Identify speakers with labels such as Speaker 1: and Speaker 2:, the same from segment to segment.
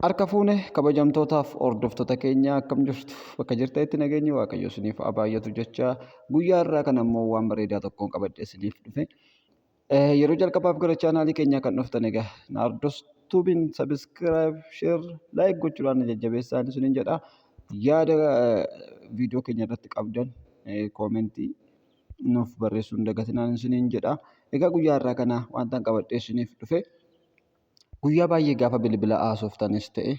Speaker 1: Harka fuune kabajamtootaaf hordoftoota keenya, akkam jirtu? Bakka jirtanitti nageenyi Waaqayyo isiniif haa baay'atu jecha, guyyaa irraa kana immoo waan bareedaa tokkoon qabadhee isiniif dhufe. Yeroo jalqabaaf gara chaanaalii keenyaa kan dhuftan, egaa Naardos Tuubiin subscribe, share, like gochuudhaan na jajjabeessaa isiniin jedha. Yaada viidiyoo keenya irratti qabdan koomentii nuuf barreessuu hin dagatinaan isiniin jedha. Egaa guyyaa irraa kana wanta qabadhee isiniif dhufe, guyyaa baay'ee gaafa bilbila haasoftanis ta'e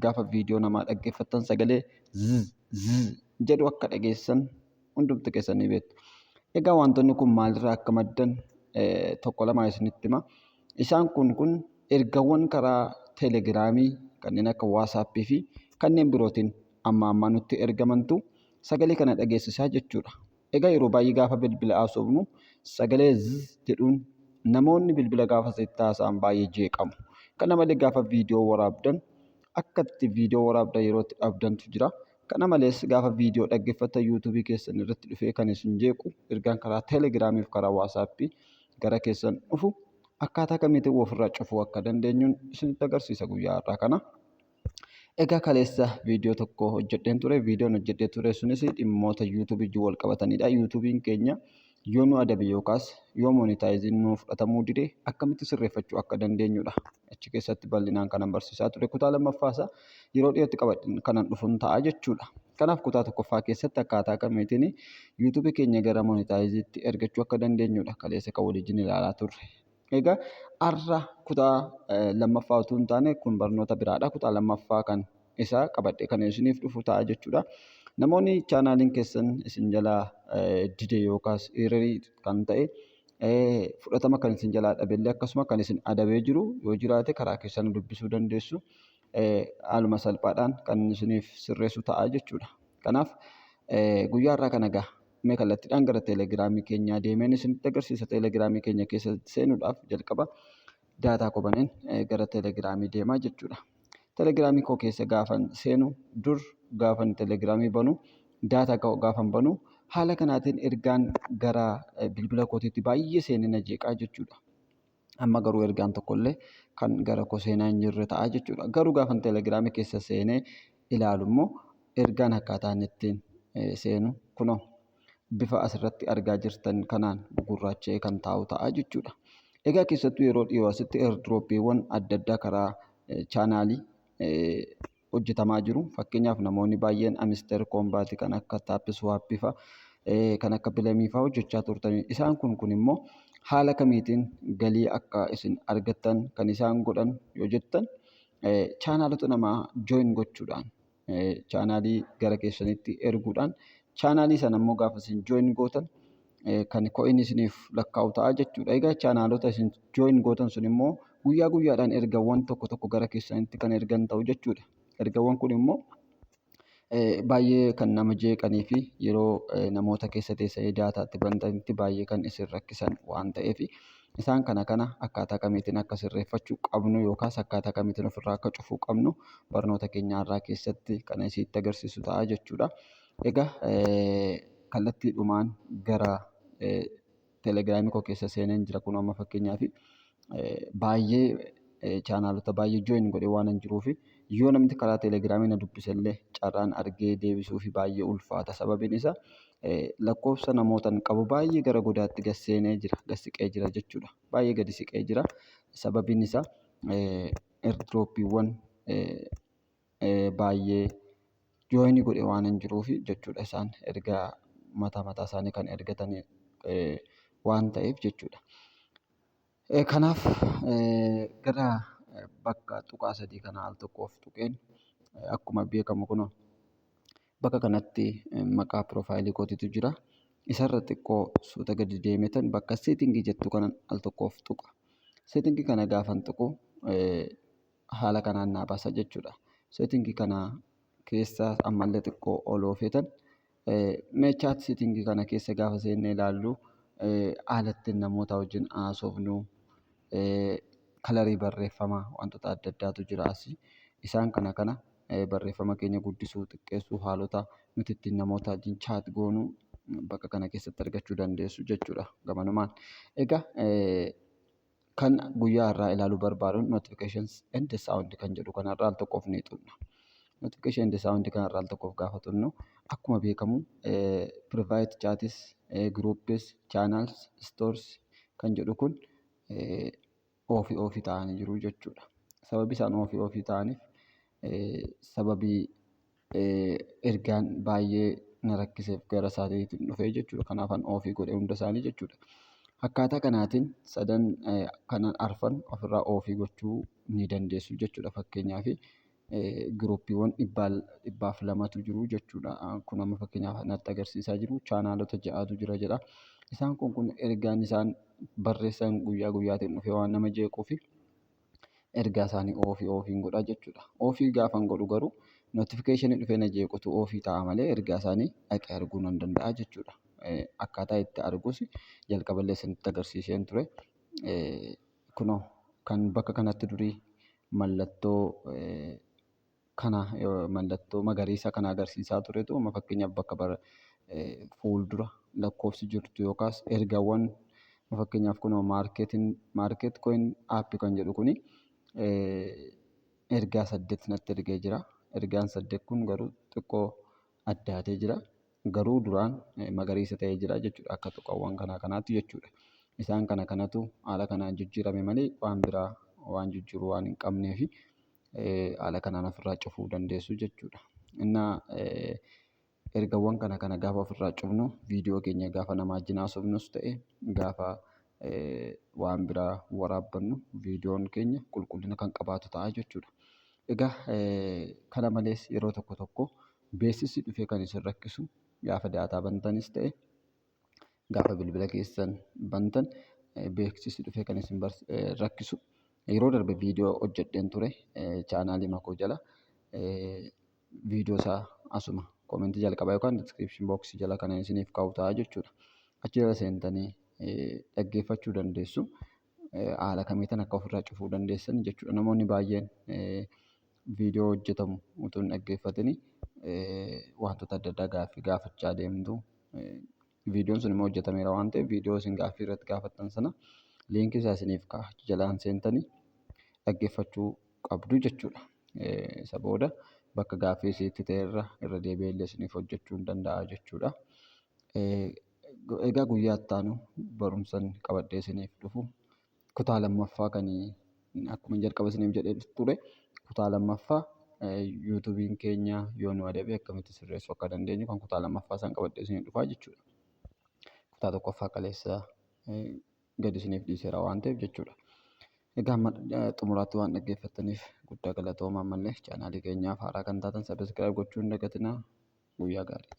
Speaker 1: gaafa viidiyoo namaa dhaggeeffattan sagalee zzz zzz jedhu akka dhageessan hundumti keessan ni beektu. Egaa wantoonni kun maalirraa akka maddan tokko lama isinitti hima. Isaan kun ergawwan karaa teelegiraamii, kanneen akka waasaappii fi kanneen birootiin amma ammaa nutti ergamantu sagalee kana dhageessisaa jechuudha. Egaa yeroo baay'ee gaafa bilbila haasofnu sagalee zzz jedhuun namoonni bilbila gaafa sitti haasa'an baay'ee jeeqamu. Kana malee gaafa viidiyoo waraabdan akka itti viidiyoo waraabdan yeroo itti dhabdantu jira. Kana malees gaafa viidiyoo dhaggeeffattan yuutuubii keessan irratti dhufee kan isin jeequ ergaan karaa teelegiraamii fi karaa waasaappii gara keessan dhufu akkaataa kamiitiin ofirraa cufuu akka dandeenyuun isinitti agarsiisa guyyaa har'aa kana. Egaa kaleessa viidiyoo tokko hojjedheen ture. Viidiyoon hojjedhee ture sunis dhimmoota yuutuubii wajjin wal qabatanidha. Yuutuubiin keenya yoo nu adabe yookaas yoo moonitaayiziin nu fudhatamuu dide akkamitti sirreeffachuu akka dandeenyudha. Achi keessatti bal'inaan kanan barsiisaa ture. Kutaa lammaffaa isaa yeroo dhiyootti qabadhe kanan dhufuun ta'a jechuudha. Kanaaf kutaa tokkoffaa keessatti akkaataa kamiitiin yuutuubii keenya gara moonitaayiziitti ergachuu akka dandeenyudha kaleessa kan waliin ilaalaa turre. Egaa har'a kutaa lammaffaa utuu hin taane kun barnoota biraadha. Kutaa lammaffaa kan isaa qabadhe kan isiniif dhufu ta'a jechuudha. Namoonni chaanaaliin keessan isin jalaa dide yookaas hiriirii kan ta'e, fudhatama kan isin jalaa dhabellee, akkasuma kan isin adabee jiru yoo jiraate, karaa keessan dubbisuu dandeessu. Haaluma salphaadhaan kan isiniif sirreessu ta'a jechuudha. Kanaaf guyyaa har'aa kana egaa mee kallattiidhaan gara teelegiraamii keenyaa deemeen isinitti agarsiisa. Teelegiraamii keenya keessa seenuudhaaf jalqaba daataa koo baneen gara teelegiraamii deemaa jechuudha. Teelegiraamii koo keessa gaafan seenu, dur gaafan teelegiraamii banu, daataa koo gaafan banu, haala kanaatiin ergaan gara bilbila kootiitti baay'ee seenee na jeeqaa jechuudha. Amma garuu ergaan tokkollee kan gara koo seenaa hin jirre ta'a jechuudha. Garuu gaafan teelegiraamii keessa seenee ilaalu immoo ergaan akkaataa inni ittiin seenu kunoo bifa asirratti argaa jirtan kanaan gugurraacha'ee kan taa'u ta'a jechuudha. Egaa keessattuu yeroo dhiyoo asitti airdroppiiwwan adda addaa karaa chaanaalii hojjetamaa jiru. Fakkeenyaaf namoonni baay'een Amister Koombaati, kan akka Taappis Waappii fa'a, kan akka Bilamii fa'a hojjechaa turtanii. Isaan kun immoo haala kamiitiin galii akka isin argattan kan isaan godhan yoo jettan, chaanaalota namaa join gochuudhaan, chaanaalii gara keessanitti erguudhaan, chaanaalii sana immoo gaafa isin join gootan kan coin isiniif lakkaa'u ta'a jechuudha. Egaa chaanaalota isin join gootan sun immoo guyyaa guyyaadhaan ergawwan tokko tokko gara keessanitti kan ergan ta'u jechuudha. Ergawwan kun immoo baay'ee kan nama jeeqanii fi yeroo namoota keessa teessanii daataatti bantanitti baay'ee kan isin rakkisan waan ta'eef, isaan kana kana akkaataa kamiitiin akka sirreeffachuu qabnu yookaas akkaataa kamiitiin ofirraa akka cufuu qabnu barnoota keenya har'aa keessatti kan isinitti agarsiisu ta'a jechuudha. Egaa kallattiidhumaan gara teelegiraamii koo keessa seeneen jira. Kun amma fakkeenyaaf baay'ee chaanaalota baay'ee join godhee waan hin jiruuf, yoo namni karaa teelegiraamii na dubbise illee carraan argee deebisuu fi baay'ee ulfaata. Sababiin isaa lakkoofsa namootan qabu baay'ee gara godaatti gad seenee jira, gad siqee jira jechuudha. Baay'ee gadi siqee jira. Sababiin isaa airdroppiiwwan baay'ee join godhe waan hin jiruuf jechuudha. Isaan ergaa mataa mataa isaanii kan ergatan waan ta'eef jechuudha. Kanaaf gara bakka tuqaa sadii kana al tokkoof tuqeen, akkuma beekamu kunoo bakka kanatti maqaa piroofaayilii kootiitu jira. Isarra xiqqoo suuta gadi deemetan bakka seetingii jettu kanan al tokkoof tuqa. Seetingii kana gaafan tuqu haala kanaan naa baasa jechuudha. Seetingii kana keessa ammallee xiqqoo ol oofetan mee chat seetingii kana keessa gaafa seennee ilaallu, haala ittiin namoota wajjin haasofnu, kalarii barreeffamaa, wantoota adda addaatu jira asii. Isaan kana kana barreeffama keenya guddisuu, xiqqeessuu, haalota nuti ittiin namoota wajjin chat goonu bakka kana keessatti argachuu dandeessu jechuudha gamanumaan. Egaa Kan guyyaa irraa ilaaluu barbaadnu notifications and sound kan jedhu kanarraa al tokkoof ni tuqna. Notification and sound kanarraa al tokkoof gaafa tuqnu, akkuma beekamu private chats, groups, channels, stores kan jedhu kun off off ta'anii jiru jechuudha. Sababi isaan off off ta'aniif sababii ergaan baay'ee na rakkiseef gara isaatiitiin dhufee jechuudha. Kanaafan off godhe hunda isaanii jechuudha. Akkaataa kanaatiin sadan kana arfan ofirraa off gochuu ni dandeessu jechuudha. Fakkeenyaaf, groupiiwwan 102tu jiru jechuudha. Kun amma fakkeenyaaf natti agarsiisaa jiru channelota ja'atu jira jedha. Isaan kun ergaan isaan barreessan guyyaa guyyaatiin dhufee waan nama jeequufi ergaa isaanii off offiin godha jechuudha. Off gaafan godhu garuu notificationii dhufee na jeequtu off ta'a malee ergaa isaanii dhaqee arguu nan danda'a jechuudha. Akkaataa itti argus jalqaballee isinitti agarsiiseen ture. Kunoo kan bakka kanatti durii mallattoo kana, mallattoo magariisa kana agarsiisaa turetu amma fakkeenyaaf bakka fuuldura lakkoofsi jirtu yookaas ergaawwan, fakkeenyaaf kunoo market coin app kan jedhu kuni ergaa saddeet natti ergee jira. Ergaan saddeet kun garuu xiqqoo addaatee jira. Garuu duraan magariisa ta'ee jira jechuudha, akka tuqaawwan kanaa kanaatti jechuudha. Isaan kana kanatu haala kanaan jijjiirame malee waan biraa waan jijjiiruu waan hin qabneefi haala kanaan ofirraa cufuu dandeessu jechuudha. Innaa ergaawwan kana kana gaafa ofirraa cufnu, viidiyoo keenya gaafa nama wajjin haasofnus ta'e, gaafa waan biraa waraabbannu, viidiyoon keenya qulqullina kan qabaatu ta'a jechuudha. Egaa kana malees yeroo tokko tokko beeksisni dhufee kan isin rakkisu, gaafa data bantanis ta'e, gaafa bilbila keessan bantan beeksisni dhufee kan isin rakkisu, yeroo darbe viidiyoo hojjedheen ture channelii makoo jala. Viidiyoo isaa asuma commentii jalqabaa yookaan description boxii jala kan isiniif kaa'u ta'a jechuudha. Achi jala seentanii dhaggeeffachuu dandeessu. Haala kamiitiin akka ofirraa cufuu dandeessan jechuudha. Namoonni baay'een viidiyoo hojjetamu utuu hin dhaggeeffatini wantoota adda addaa gaaffii gaafachaa deemtu. Viidiyoon sun immoo hojjetameera waan ta'eef, viidiyoo isin gaaffii irratti gaafattan sana linkii isaa isiniif kaa'a. Achi jalaan seentanii dhaggeeffachuu qabdu jechuudha. Isa booda bakka gaaffii isinitti ta'e irra deebi'ee illee isiniif hojjechuu hin danda'a jechuudha. Egaa guyyaa itti aanu barumsan qabadhee isiniif dhufu kutaa lammaffaa, kan akkuma jalqaba isiniif jedhee ture, kutaa lammaffaa YouTubeiin keenya yoo nu adabe akkamitti sirreessuu akka dandeenyu kan kutaa lammaffaa san qabadhee isiniif dhufaa jechuudha. Kutaa tokkoffaa kaleessa gadi isiniif dhiiseera waan ta'eef jechuudha. Egaa amma xumuraatti waan dhaggeeffattaniif guddaa galatoomaa. Ammallee channelii keenyaaf haaraa kan taatan subscribe gochuu hin dagatinaa. Guyyaa gaarii.